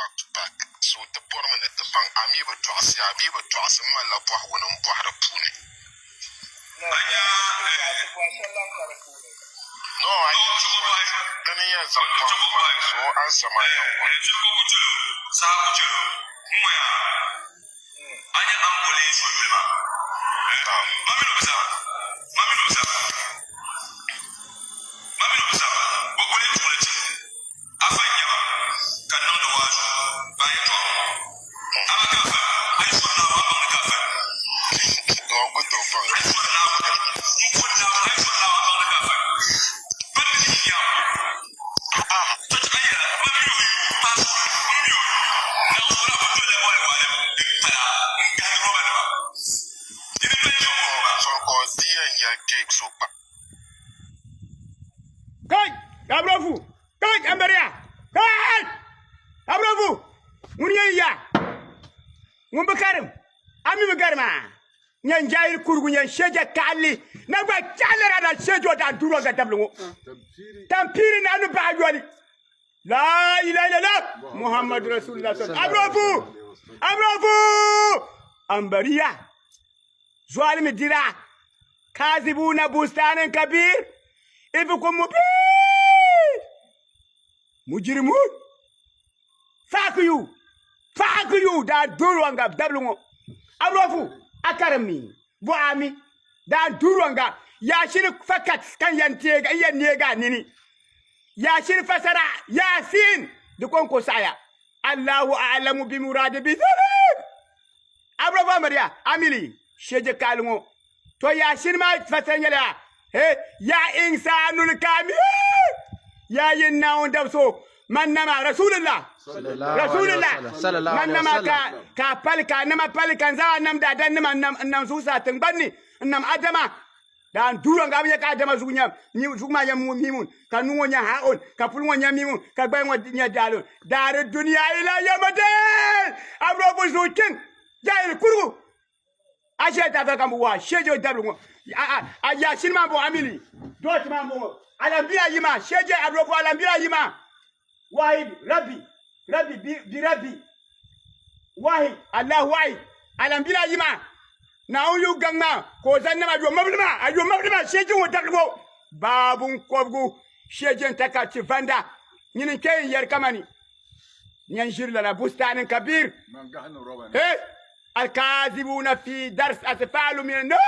back to back so ti bɔrimi ni ti baŋ a mi bi tɔɣisi a bee bi tɔɣisi m malila bɔhigu ni m bɔhi di puuni. No, I just want dini yɛn zaŋ bɔhigu maa so o answer maa yɛn bɔri. Naam. Afa n-nyɛ ba, ka niŋdi waazu ba yɛtɔɣa ŋɔ. Amaa ka afa, a yi sɔri Naawuni, a baŋ ni ka afa. Dɔɔ ku tooi baŋ. A yi sɔri Naawuni, m-pɔri Naawuni, a yi sɔri Naawuni, a baŋ ni ka afa. Ban ni yi nyaŋ o, tɔ a yɛla, man mi o yu, paai suuri, m mi o yu. Naawuni suuri a ku dolila waali waali m-pala n-gahindi robanima. Di mi pala yɛtɔɣa ŋɔ roba. Sɔri ka o di yɛn yɛli kpeeg so gba. Kai! Abrofu! Kai! Ambariya! Kai! Abrofu! Ŋun yɛn ya! Ŋun bi karim! A mi bi garima! Nyɛn jahil kurigu nyɛn sheja kaɣali na gba chaɣilira na shejo daa duro ga dabili ŋɔ. Tampiiri na ni baɣa yoli. La ilaha illallah Muhammadu Rasulullah Abrofu! Abrofu! Ambariya! Zualimi dira kazibuna bustanin kabir ifikum mubin mujrimun fuck you fuck you daa durwanga dabili ŋɔ aburofu a karimi bɔhami daa durwanga yaashiri fakat kan yɛn teega n yɛn neegi a nini yaashiri fasara yaasin di kɔŋko saɣaya allahu a'lamu bi muradi bi zalik Abraham Maria amili sheje kaali ŋɔ to yaashin maa fasara nyɛla ya he ya insanul kamil ya yin naawuni dabso man nama rasulullah rasulullah man nama ka ka pali ka nama pali ka n zaŋ a nam daadam nima n nam zuɣusaa tiŋgbani ni n nam adama Daa n duura nga bi yɛ ka Adama zuɣu nyɛ zuɣu maa nyɛ mimun ka nuu ŋɔ nyɛ ha'un ka puli ŋɔ nyɛ mimun ka gbaya ŋɔ nyɛ daalun daari duniya ila yawmadin abrobu zuɣu kpiŋ jahili kurigu a shɛli ta ka bi waa shejo dabili ŋɔ a yaashini maa bɔŋɔ amili dɔɔti maa bɔŋɔ alambila yi maa sheje abrobu alambila yi maa wahid rabbi rabbi bi rabbi wahid allah wahid alambila yi maa Naawuni yu gaŋ maa ka o zaŋ nam a yomabili maa, a yomabili maa sheji ŋɔ dabili ŋɔ baabun kɔbigu sheji n taka ti vanda nyini n kpe n yɛri kamani nyan ʒiri lala bustaanin kabir he alkaazibuna fi dars asfalu min nar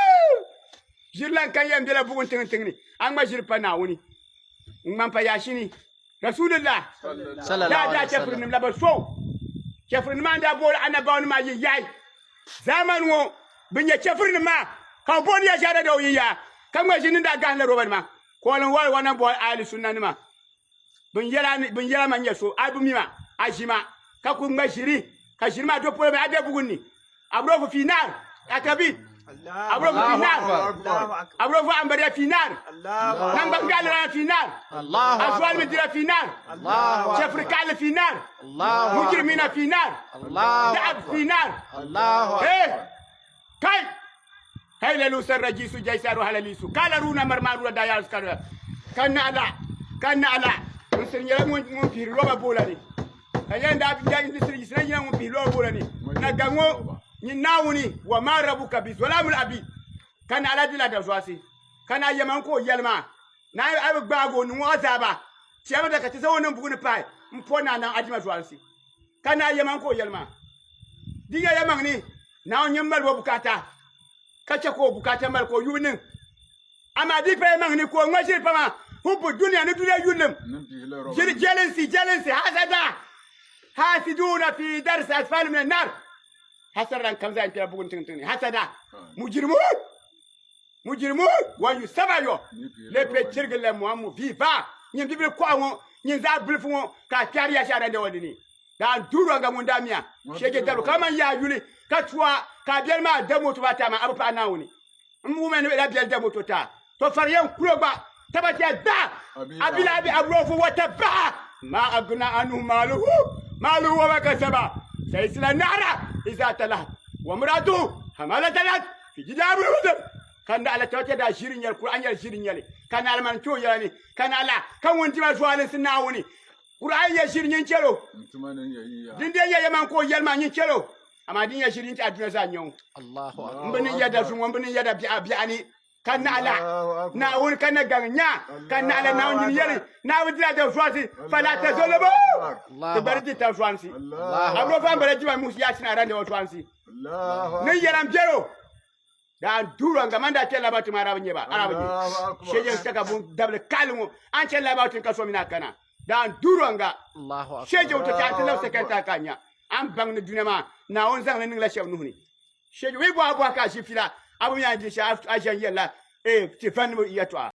ʒiri lan kan yɛn bela bugun tiŋ tiŋ ni a ŋma ʒiri pa Naawuni n ŋman pa yaashini Rasulillah daa daa chɛfirinim la ba so chɛfirinim maa n daa booli anabawnim maa yi yaai Zaamani ŋɔ bɛ nyɛ chɛfurinim maa ka bɛ booni ya shɛhira doo yi yaa ka ŋma ʒini daa gahim la robanima ka o lan wari wa na bɔhi ahli sunnanima bɛn yɛla ma nyɛ so a bi mi ma a ʒi ma ka ku ŋma ʒiri ka ʒiri maa do polo mi a be bugun ni abrofu fi nar akabi abrofu fi nar abrofu ambariya fi nar nangban galira fi nar azwal mi dira fi nar chɛfuri kaɣali fi nar mujrimina fi nar da'ab fi nar eh kai kai lalu sarraji su jaisaru halalisu kala runa marmaru da ya skara kan ala kan ala n sir nyɛla ŋun pihiri roba boola ni ka yɛn daa bi n sir yisina nyɛla ŋun pihiri roba boola ni na gaŋo nyin naawuni wa ma rabuka bi zolamul abi kan ala dila da zuasi kana yaman ko yɛlima na a bi gbaagi o niŋ o azaaba Chɛmi da ka ti zaŋ o niŋ buɣu ni pahi m-po naa naŋ Adima zualinsi. Ka naa yɛmaŋ ka o yɛli maa, Di ya yɛmaŋ ni Naawuni nyini mali o bukaata, ka chɛ ka o bukaata mali ka o yubu niŋ. Amaa di pa yɛmaŋ ni ka o ŋma ʒiri pama hubbu dunia ni dunia yurilim ʒiri jɛlinsi jɛlinsi hasada hasiduuna fi darsi asfali min annar hasada lan kam zaa n-kpɛla buɣu ni tiŋ tiŋ ni hasada mujrimun Mujirimu wan yu saba yo le pe chirigi le muamu viva nyin bibili kɔɣa ŋɔ nyin zaɣ bilifu ŋɔ ka a kpɛri ya shɛhira nɛwa dini daa duura nga ŋun daa miya shege dabili ka man yaa yuli ka tua ka a biɛli maa da moto ba taa maa a bi paɣi Naawuni n wumya ni bɛ daa biɛli da moto taa to fari yɛn kulo gba tabatiya da abila abi aburofu wata baha ma agna anhu maaluhu maaluhu wa ma kasaba sayisila nara iza talah wa muratuhu hamalatalat fi jidaabu ka naɣila tɔcha daa ʒiri nyɛli Kur'an nyɛli ʒiri nyɛli ka naɣila man kpɛ o yɛla ni ka naɣila ka ŋun dima zualinsi Naawuni Kuri a yi nya ʒiri nyin chɛl o. Din dee nyɛ yɛman ka o yɛli maa nyin chɛl o, amaa din nyɛ ʒiri nyin ti Aduna zaa nya o. M bi niŋ yɛda zuŋɔ, m bi niŋ yɛda biɛɣuni ka naɣila Naawuni ka na gaŋ nya ka naɣila Naawuni nyin yɛli Naawuni dila da zuansi fala tazolobo ti bari di ta zuansi aburo fa bala jima musi ya sina rande wa zuansi ni yɛla m biɛro daa duro nga man daa chɛ laba tim arabi nyɛ ba arabi nyɛ sheje saka bun dabili kali ŋɔ an chɛ laba tin ka so mina kana daa duro nga sheje to ta ti labi sekenta ka nya an baŋ ni dunia maa Naawuni zaŋ li niŋla shɛba nuhuni Shɛli wi bɔhi bɔhi ka a ʒi fila, a bi mi a ni di shɛli a ʒe n-yɛlila, Ee, ti vannibu yɛtɔɣa.